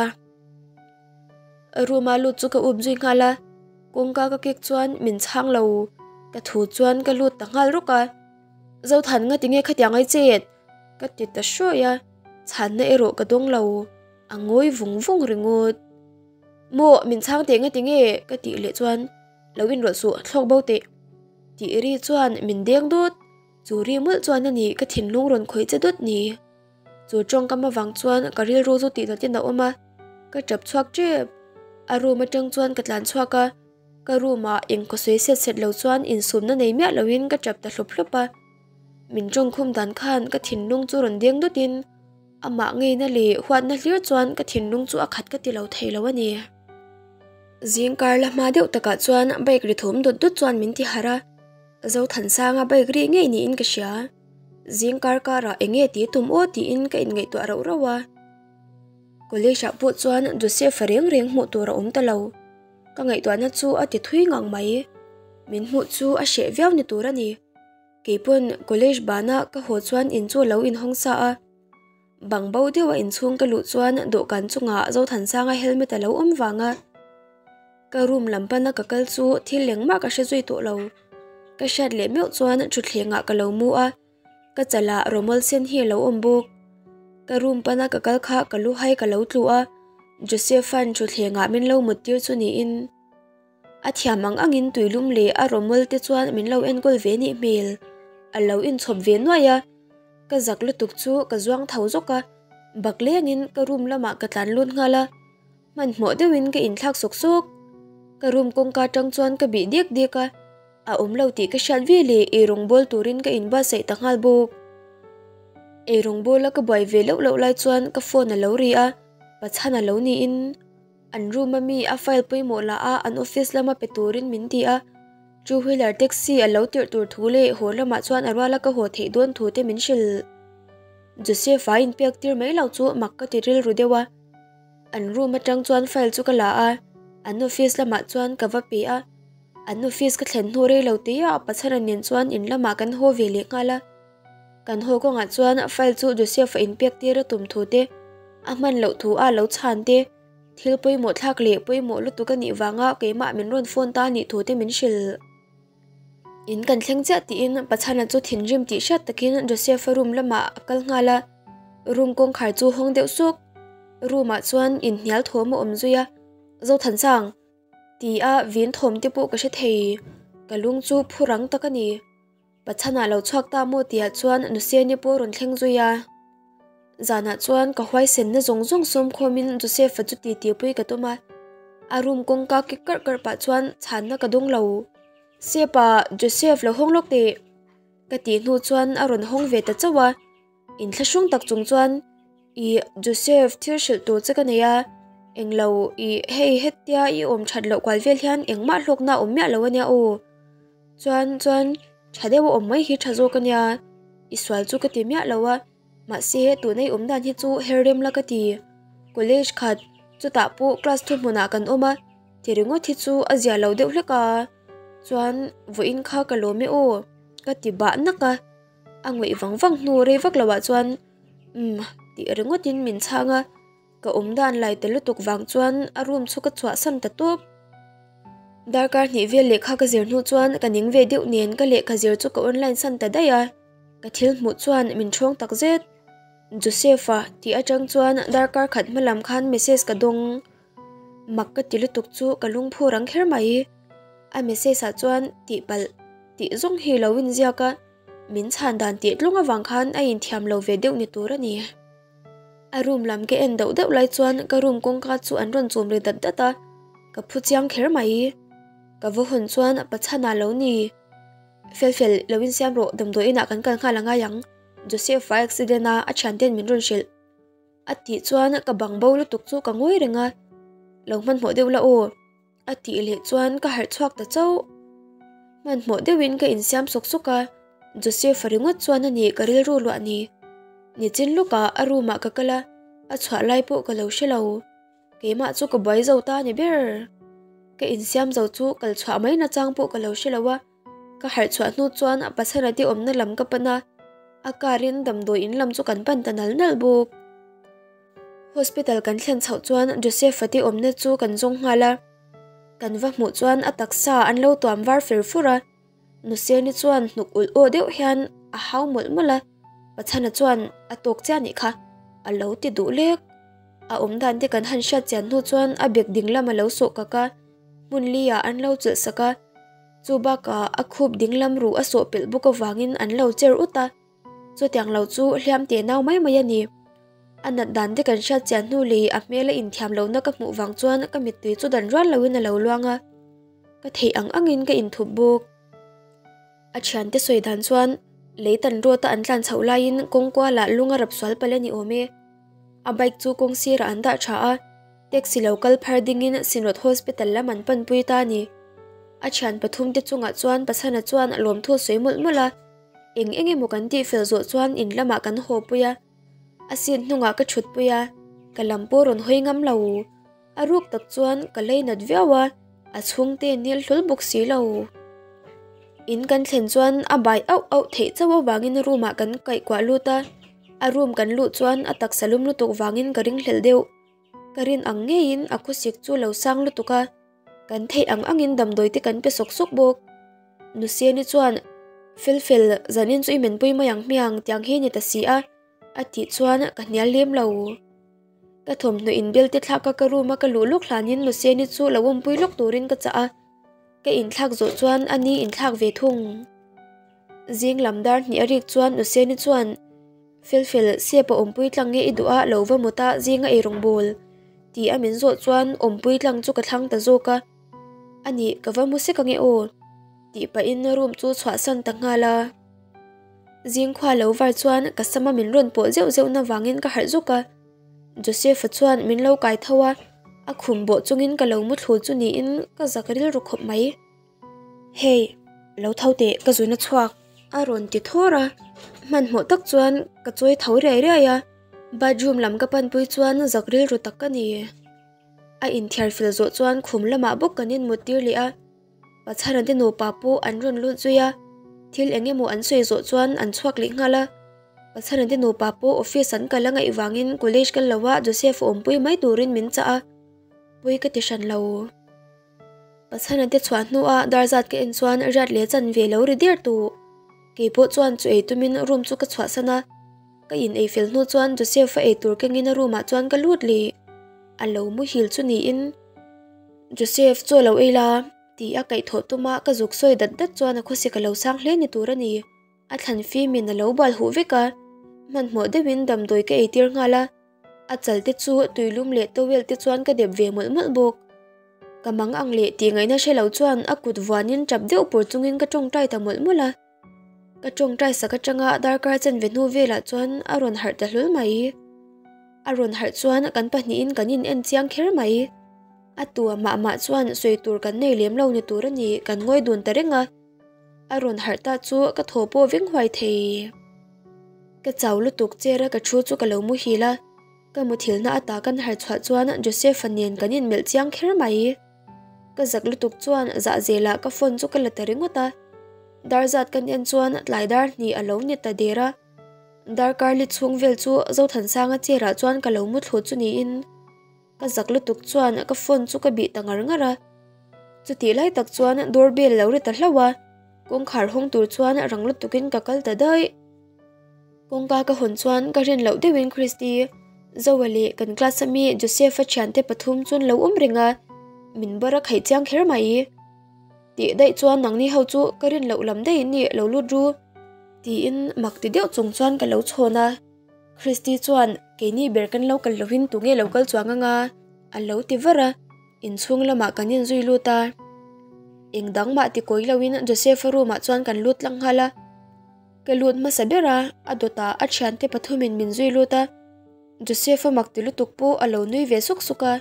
Room a lut chu ka up zui nghal a, kawngka ka kek chuan min chhang lo, ka thu chuan ka lut ta nghal rawk a. Zothan nga tinge khatiang ai chet? Ka ti ta hruai a, chhanna erawh ka dawng lo, a ngawi vung vung ringawt. Maw, min chhang teh nga tinge? Ka tih leh chuan, Lo inrawlh suh, thlawk bo teh. Tih ri chuan min deng dawt, chu ri mawlh chuan a ni ka thinlung rawn khawih che dawt ni. Chu tawngkam avang chuan ka rilru chu tih nawtin a awm a, ka tap chhuak tep. A room atang chuan ka tlan chhuak a, ka room ah engkaw sawi set set lo chuan insumna nei miah loin ka tap ta hlup hlup a. Min tawngkhum dan khan ka thinlung chu rawn deng dawtin amah ngeina leh huatna hlir chuan ka thinlung chu a khat ka ti lo thei lo a ni. Zingkar la hma deuh takah chuan bike ri thum dut dut chuan min ti harh a, Zothansanga bike ri ngei niin ka hria. Zingkar karah eng nge ti tum aw tiin ka inngaihtuah rauh rauh a. College ah pawh chuan Joseph-a reng reng hmuh tur a awm ta lo. Ka ngaihtuahna chu a ti thui ngang mai. Min hmuh chu a hreh viau ni tur a ni. Keipawn college bana ka haw chuan in chu a lo inhawng sa a. Bang bo deuha inchhung ka luh chuan dawhkan chungah Zothansanga helmet a lo awm vang a. Ka room lam pana ka kal chu thil engmah ka hre zui tawh lo. Ka hriat leh meuh chuan thutthlengah ka lo mu a, ka chalah rawmawl sen hi a lo awm bawk. Ka room pana ka kal kha ka lu hai ka lo tlu a, Joseph-a'n thutthlengah min lo mut tir chu niin. A thiam ang angin tuilum leh a rawmawl te chuan min lo enkawl ve nih hmel. A lo inchhawp ve nuaih a, ka zak lutuk chu ka zuang tho zawk a, bak lengin ka room lamah ka tlan lut nghal a. Hmanhmawh deuhin ka inthlak sawk sawk. Ka room kawngka atang chuan ka bih diak diak a, a awm lo tih ka hriat ve leh eirawng bawl turin ka inbuatsaih ta nghal bawk. Eirawng bawla ka buai ve loh loh lai chuan ka phone a lo ri a, Pachhan a lo niin an room a mi a file pawimawh lah a an office lama pe turin min ti a, two wheeler taxi a lo tirh tur thu leh haw lamah chuan a ruala ka haw theih dawn thu te min hrilh. Joseph-a inpek tir mai loh chu mak ka ti rilru deuh a. An room atang chuan file chu ka la a, an office lamah chuan ka va pe a. An office ka thlen hnu rei lo te ah Pachhana nen chuan in lamah kan haw ve leh nghal a. Kan haw kawngah chuan file chu Joseph-a inpek tir a tum thu te, a hman loh thu a lo chhan te, Thil pawimawh thlak leh pawimawh lutuk a nih vanga keimah min rawn phone ta nih thu te min hrilh. In kan thleng chiah tiin Pachhana chu thinrim tih hriat takin Joseph-a room lamah a kal nghal a, room kawngkhar chu hawng deuh suk. Room ah chuan inhnial thawm a awm zui a, Zothansang! Ti a vin thawm te pawh ka hre thei, ka lung chu phu rang tak a ni. Pachhana lo chhuak ta maw tihah chuan Nuseni pawh rawn thleng zui a. Zanah chuan ka huaisenna zawng zawng sawm khawmin Joseph-a chu titi pui ka tum a, a room kawngka kik karh karh pah chuan chhanna ka dawng lo. Sepa, Joseph lo hawng lawk teh! Ka tih hnu chuan a rawn hawng ve ta chauh a. Inthlahrung tak chung chuan, Ih, Joseph, thil hrilh tur che ka nei a, englo, ih, hei hetia i awm that loh kual vel hian engmah hlawkna a awm miah lo ania aw. Chuan, chuan, tha deuh a awm mai hi tha zawk ania, i sual chu ka ti miah lo a, mahse tuna i awm dan hi chu her rem la ka ti. College khat, chutah pawh class thuhmunah kan awm a, ti ringawt hi chu a zia lo deuh hlek a, chuan vawiin kha ka lawm e aw, ka ti bah nak a. A ngawih vang vang hnu rei vak loah chuan umm tih ringawtin min chhang a, ka awm dan lai ta lutuk vang chuan a room chu ka chhuahsan ta tawp. Darkar hnih vel lehkha ka zir hnu chuan ka ning ve deuh nen ka lehkha zir chu ka online san ta daih a, ka thil hmuh chuan min ṭhawng tak zet. Joseph-a tih aṭang chuan darkar khat hma lam khan message ka dawng. Mak ka ti lutuk chu ka lungphu rang kher mai. A message ah chuan tihpalh tih zawng hi lo inziak a. Min chhan dan tih tlung avang khan a inthiam lo ve deuh ni tur a ni. A room lam ka en deuh deuh lai chuan ka room kawngka chu an rawn chum ri dat dat a, ka phu chiang kher mai. Ka va hawn chuan Pachhana lo ni. Fel fel, lo insiam rawh, damdawi inah kan kal nghal a ngai ang, Joseph-a accident a a thianten min rawn hrilh. A tih chuan ka bang bo lutuk chu ka ngawi reng a, Lo hmanhmawh deuh la aw. A tih leh chuan ka harh chhuak ta chauh. Hmanhmawh deuhin ka insiam sawk sawk a, Joseph-a ringawt chuan a nih ka rilru luah ni. Nichin lawkah a room ah ka kal a, a chhuah lai pawh ka lo hre lo. Keimah chu ka buai zo ta ni ber. Ka insiam zo chu kal chhuah mai nachang pawh ka lo hre lo a, ka harh chhuah hnu chuan Pasana te awmna lam ka pan a, a car in damdawi in lam chu kan pan ta nal nal bawk. Hospital kan thlen chhoh chuan Joseph-a te awmna chu kan zawng nghal a, kan va hmuh chuan a taksa an lo tuam var fer fur a, Nuseni chuan hnuk ulh aw deuh hian a hau mawlh mawlh a, Pachhana chuan a tawk chiah nih kha a lo ti duh lek. A awm dan te kan han hriat chian hnu chuan a bek ding lam a lo sawh kak a, hmun li ah an lo chawlh sak a, chu bakah a khup ding lam ruh a sawh pelh bawk avangin an lo cher ut a. Chutiang lo chu hliam teh nau mai mai a ni. A nat dan te kan hriat chian hnu leh a hmel a inthiam lohna ka hmuh vang chuan ka mittui chu dan rual loin a lo luang a, ka theih ang angin ka inthup bawk. A thiante sawi dan chuan lei tan rawta an tlan chhoh laiin kawng kualah lung a rap sual palh a ni awm e. A bike chu kawng sirah an dah tha a. Taxi lo kal phar dingin Sinrawt Hospital lam an panpui ta a ni. A thian pathumte chungah chuan Pasana chuan lawmthu a sawi mawlh mawlh a. Eng eng emaw kan tihfel zawh chuan in lamah kan haw pui a, a seat hnungah ka thut pui a, ka lam pawh rawn hawi ngam lo. A ruk tak chuan ka lei nat viau a, a chhungte nil hlawl bawk si lo. In kan thlen chuan a bai auh auh theih chauh avangin room ah kan kaihkuah lut a, a room kan luh chuan a taksa lum lutuk vangin ka ringhlelh deuh. Ka rin ang ngeiin a khawsik chu lo sang lutuk a, kan theih ang angin damdawi te kan pe sawk sawk bawk. Nusiani chuan, Felfel, zanin chu i menpui mai ang hmiang tiang hi ni ta si a, a tih chuan ka hnial lem lo. Ka thawmhnaw inbel te thlak a ka room a ka luh lawk hlanin Nusiani chu lo awmpui lawk turin ka chah a, ka inthlak zawh chuan a ni inthlak ve thung. Zing lam dar hnih a rik chuan Nusiani chuan, Felfel, Sepa awmpui tlang nge i duh a lo va mawt a zinga ei rawng bawl? Ti a min zawh chuan awmpui tlang chu ka thlang ta zawk a. A nih, ka va mu sek ange aw? Tih pahin room chu chhuahsan ta nghal a. Zingkhua lo var chuan ka sama min rawn pawh zeuh zeuh na vangin ka harh zuk a. Joseph-a chuan min lo kai tho a, a khum bawh chungin ka lo mu thlu chu niin ka zak rilru khawp mai. Hey, lo tho teh ka zun a chhuak. A rawn ti thawr a, hmanhmawh tak chuan ka chawi tho riai riai a, bathroom lam ka panpui chuan zak rilru tak ka ni. A inthiar fel zawh chuan khum lamah bawk kan inmut tir leh a, Pachhana te nupa pawh an rawn lut zui a, thil eng emaw an sawi zawh chuan an chhuak leh nghal a, Pachhana te nupa pawh office an kal a ngaih vangin college kal loa Joseph awmpui mai turin min chah a. Pawi ka ti hran lo. Pathana te chhuah hnua dar zat ka en chuan riat leh chanve lo ri der tawh. Keipawh chuan chu ei tumin room chu ka chhuahsan a, ka in ei fel hnu chuan Joseph-a ei tur kengin a room ah chuan ka lut leh. A lo muhil chu niin, Joseph chaw lo ei la ti a kaihthawh tuma ka zuk sawi dat dat chuan a khawsik a lo sang hle ni tur a ni. A thlan fimin a lo bal huh vek a, hmanhmawh deuhin damdawi ka eitir nghal a, a chal te chu tuilum leh towel te chuan ka dep ve mawlh mawlh bawk. Ka mang ang leh tih ngaihna hre lo chuan a kut vuanin tap deuh pur chungin ka tawngtai ta mawlh mawlh a. Ka tawngtai sak atanga darkar chanve hnu velah chuan a rawn harh ta hlawl mai. A rawn harh chuan kan pahnihin kan in en chiang kher mai. A tua mah mah chuan sawi tur kan nei lem lo ni tur a ni, kan ngawi dun ta reng a. A rawn harh ta chu ka thaw pawh veng huai thei. Ka chau lutuk chair a ka thu chu ka lo muhil a. Ka muthilhna ata kan harh chhuah chuan Joseph-a nen kan inmelh chiang kher mai. Ka zak lutuk chuan zah zelah ka phone chu ka la ta ringawt a. Dar zat kan en chuan tlai dar hnih a lo ni ta der a. Darkar li chhung vel chu Zothansanga chair ah chuan ka lo mu thlu chu niin ka zak lutuk chuan ka phone chu ka bih ta ngar ngar a. Chutih lai tak chuan door bell lo ri ta hlauh a, kawngkhar hawng tur chuan rang lutukin ka kal ta daih. Kawngka ka hawn chuan ka rin loh deuhin Christy, Zoa leh kan class ami Joseph-a thiante pathum chuan lo awm reng a, min bar a khaih chiang kher mai. Tih daih chuan nangni ho chu ka rin loh lam daih in nih lo lut ru tiin mak ti deuh chung chuan ka lo chhawn a. Christy chuan keini ber kan lo kal lohin tunge lo kal chuang anga a lo ti var a, inchhung lamah kan inzui lut a. Eng dang mah ti kawi loin Joseph-a room ah chuan kan lut tlang nghal a. Ka lut hmasa ber a, a dawtah a thiante pathumin min zui lut a, Joseph-a mak ti lutuk pawh a lo nui ve suk suk a,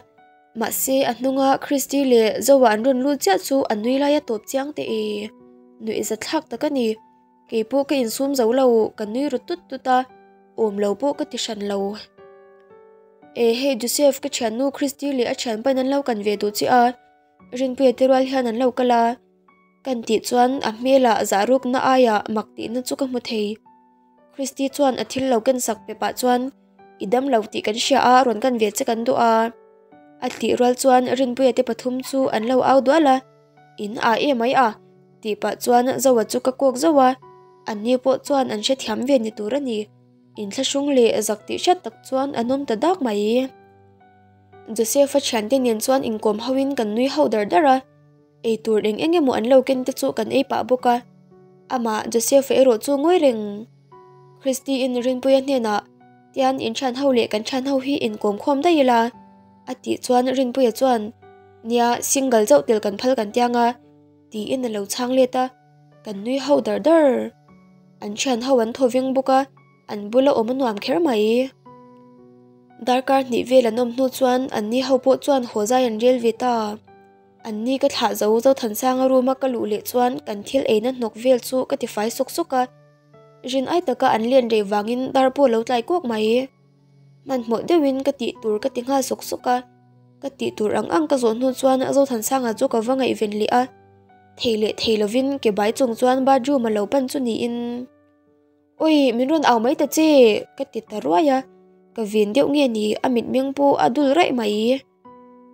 mahse a hnunga Christy leh Zoa an rawn lut chiah chu a nui lai a tawp chiang teh e, nuih za thlak tak a ni, keipawh ka insum zo lo, ka nui ru tut tut a, awm lo pawh ka ti hran lo. E hei Joseph ka thiannu Christy leh a thianpain an lo kan ve duh che a, Rinpuia te rual hian an lo kal a. Kan tih chuan a hmelah zahrukna aiah mak tihna chu ka hmu thei. Christy chuan a thil lo ken sak pe pah chuan I dam lo tih kan hria a, rawn kan ve che kan duh a. A tih rual chuan Rinpuia te pathum chu an lo au dual a, In a e mai a tih pah chuan Zoa chu ka kawk zauh a, anni pawh chuan an hrethiam ve ni tur a ni. Inthlahrung leh zak tih hriat tak chuan an awm ta dak mai. Joseph-a thiante nen chuan inkawm hoin kan nui ho dar dar a. Ei tur eng eng emaw an lo ken te chu kan ei pah bawk a, amah Joseph-a erawh chu ngawi reng. Christy-in Rinpuia hnenah, Tian in thian ho leh kan thian ho hi inkawm khawm daih ila, a tih chuan Rinpuia chuan, Nia, single chauh tel kan phal kan tiang a, tiin a lo chhang let a, kan nui ho dar dar. An thian ho an thaw veng bawk a, an bula awm a nuam kher mai. Darkar hnih vel an awm hnu chuan anni ho pawh chuan haw zai an rel ve ta. An ni ka thlah zo Zothansanga room a ka luh leh chuan kan thil eina hnawk vel chu ka tifai sawk sawk a, rin ai taka an len rei vangin dar pawh lo tlai kawk mai. Hmanhmawh deuhin ka tih tur ka ti nghal sawk sawk a, ka tih tur ang ang ka zawh hnu chuan Zothansanga chu ka va ngaihven leh a, thei leh thei lovin ke bai chung chuan bathroom a lo pan chu niin. Awi, min rawn au mai ta che! ka ti ta ruai a, ka vin deuh nge ni a mitmeng pawh a dul raih mai.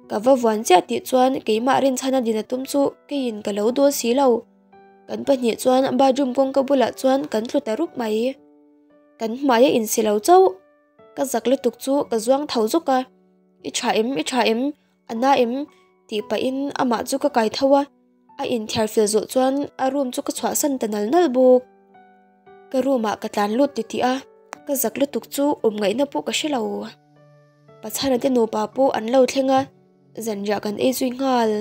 Ka va vuan chiah tih chuan keimah rinchhana din a tum chu keiin ka lo dawl si lo. Kan pahnih chuan bathroom kawngka bulah chuan kan tlu ta rup mai. Kan hmai a insi lo chauh. Ka zak lutuk chu ka zuang tho zawk a, I tha em, i tha em, a na em? tih pahin amah chu ka kai tho a. A inthiar fel zawh chuan a room chu ka chhuahsan ta nal nal bawk. Ka room ah ka tlan lut titih a, ka zak lutuk chu awm ngaihna pawh ka hre lo. Pachhana te nupa pawh an lo thleng a, zanriah kan ei zui nghal.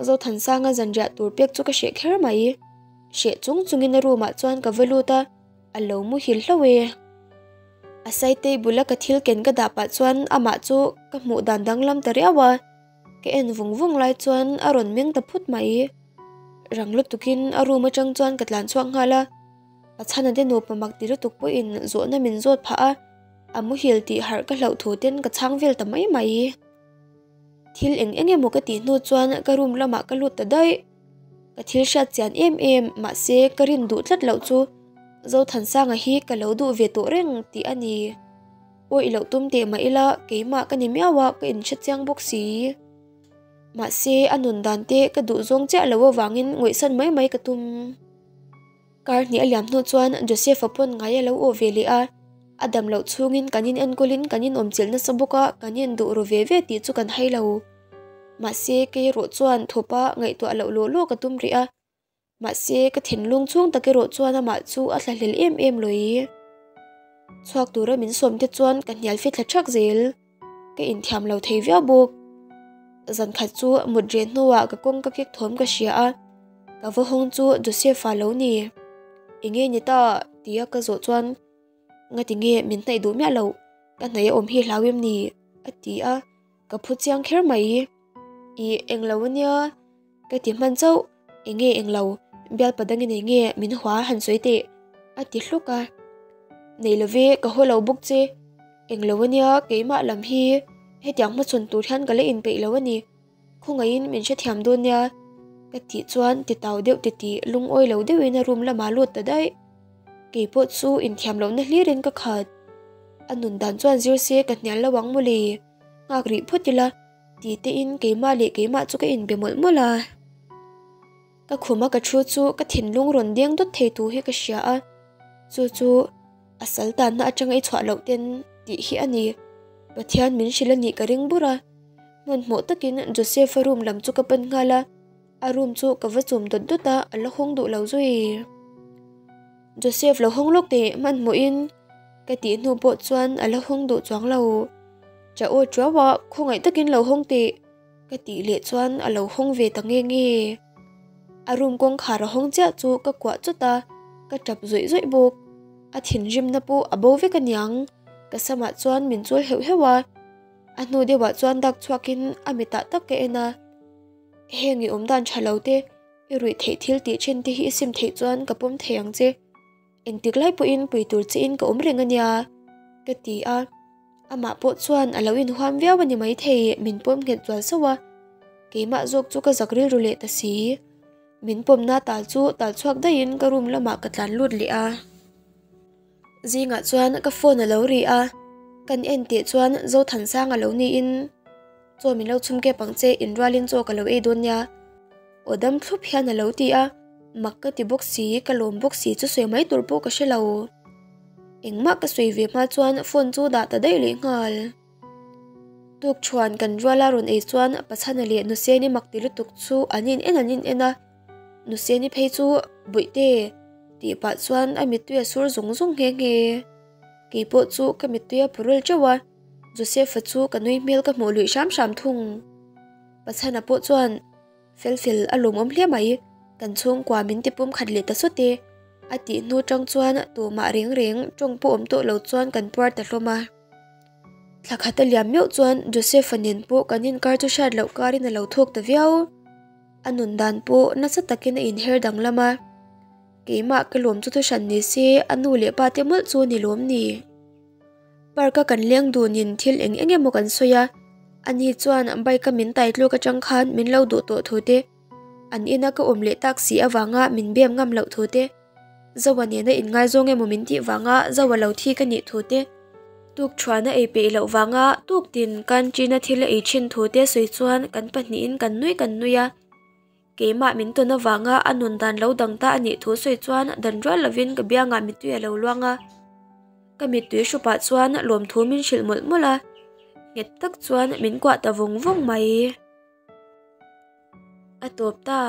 Zothansanga zanriah tur pek chu ka hreh kher mai. Hreh chung chungin a room ah chuan ka va lut a, a lo muhil hlauh e. A saitei bula ka thil ken ka dah pah chuan amah chu ka hmuh dan danglam ta riau a. Ka en vung vung lai chuan a rawn meng ta phut mai. Rang lutukin a room atang chuan ka tlan chhuak nghal a, Pachhana te nupa mak ti lutuk pawhin zawhna min zawt phah a, a muhil tih harh ka hlauh thu ten ka chhang vel ta mai mai. Thil eng eng emaw ka tih hnu chuan ka room lamah ka lut ta daih. Ka thil hriat chian em em mahse ka rin duh tlat loh chu Zothansanga hi ka lo duh ve tawh reng tih a ni. Awih loh tum teh mah ila keimah ka ni miau a ka inhre chiang bawk si. Mahse a nun dan te ka duh zawng chiah lo avangin ngawihsan mai mai ka tum. Kar hnih a liam hnu chuan Joseph-a pawn ngai a lo awh ve leh a, a dam loh chhungin kan in enkawlin kan in awmchilh nasa bawk a, kan in duh ru ve ve tih chu kan hai lo. Mahse kei erawh chuan thawpa ngaihtuah loh lawh lawh ka tum rih a. Mahse ka thinlung chhung tak erawh chuan amah chu a thlahlel em em lawi. Chhuak tura min sawm te chuan ka hnial fithla thak zel. Ka inthiam lo thei viau bawk. Zan khat chu mut reh hnuah ka kawng ka kek thawm ka hria a, ka va hawng chu Joseph-a lo ni. Enge ni ta? tia ka zawh chuan Ngati nge min hnaih duh miah loh, ka hnaih a awm hi hlau em ni? a ti a, ka phu chiang kher mai. Ih englo ania ka ti hman chauh, enge englo, bialpa dangin enge min hua han sawi teh a ti hluk a. Nei love ka haw lo bawk che, englo ania keimah lam hi hetiang hmachhawn tur hian ka la inpeih lo a ni, khawngaihin min hrethiam dawn nia ka tih chuan titau deuh titih lungawi lo deuhin a room lamah lut ta daih. Keipawh chu inthiam lohna hlirin ka khat, a nun dan chuan zir se ka hnial lo ang mawle, nghak rih phawt ila. Ti tein keimah leh keimah chu ka inbe mawlh mawlh a. Ka khuma ka thu chu ka thinlung rawn deng dawt thei tu hi ka hria a, chu chu a sal tanna atanga i chhuah loh ten tih hi a ni. Pathian min hrilh a nih ka ring bur a. Hmanhmawh takin Joseph-a room lam chu ka pan nghal a, a room chu ka va chum dawt dawt a, a la hawng duh lo zui. Joseph lo hawng lawk teh hmanhmawhin ka tih hnu pawh chuan a la hawng duh chuang lo. Cha aw tuau a, khawngaih takin lo hawng teh ka tih leh chuan a lo hawng ve ta nge nge. A room kawngkhar a hawng chiah chu ka kuah chawt a, ka tap zawih zawih bawk. A thinrimna pawh a bo vek aniang, ka samah chuan min chawl heuh heuh a. A hnu deuhah chuan dak chhuakin a mitah tak ka en a, Heng i awmdan tha lo te, i ruih theih thil tih thin te hi i sim theih chuan ka pawm thei ang che. Engtik lai pawhin pui tur chiin ka awm reng a nia, ka ti a. Amah pawh chuan a lo inhuam viau a ni maithei, min pawm nghet zual sauh a. Keimah zawk chu ka zak rilru leh ta si. Min pawmna tal chu tal chhuak daihin ka room lamah ka tlan lut leh a. Zingah chuan ka phone a lo ri a, kan en teh chuan Zothansanga lo niin, Chaw min lo chhum kep ang che, inrualin chaw ka lo ei dawn nia. Aw dam thlup hian a lo ti a, mak ka ti bawk si, ka lawm bawk si chu sawi mai tur pawh ka hre lo. Engmah ka sawi ve hma chuan phone chu dah ta daih leh nghal. Tukṭhuan kan ruala rawn ei chuan Pachhana leh Nuseni mak ti lutuk chu an in en an in en a, Nuseni phei chu Bawihte tih pah chuan a mittui a sur zung zung nghe nghe. Keipawh chu ka mittui a purul ṭeuh a. Joseph-a chu ka nui hmel ka hmuh luih hram hram thung. Pachhana pawh chuan fel fel a lawmawm hle mai, kan chhungkua min ti pum khat leh ta sawt e, a tih hnu tang chuan tumah reng reng tawng pawh awm tawh lo chuan kan puar ta hlawm a. Thla khat a liam meuh chuan Joseph-a nen pawh kan inkar chu hriat loh karin a lo thawk ta viau. A nun dan pawh nasa takin a inher danglam a. Keimah ka lawm chu thuhran ni se a nu leh pa te mawlh chu ni lawm ni. Park a kan leng dunin thil eng eng emaw kan sawi a, ani chuan bike a min tai tluk atang khan min lo duh tawh thu te, an ina ka awm leh tak si avanga min bem ngam loh thu te, Zoa nena inngaizawng emaw min tih vanga Zoa lo thi ka nih thu te, tuk thuana ei peih loh vanga tuk tin canteen-a thil a ei thin thu te sawi chuan kan pahnihin kan nui kan nui a. Keimah min tawn avanga a nun dan lo dang ta a nih thu sawi chuan dan rual lovin ka biangah mittui a lo luang a. Ka mittui hrupah chuan lawmthu min hrilh mawlh mawlh a, nghet tak chuan min kuah ta vawng vawng mai. A tawp ta.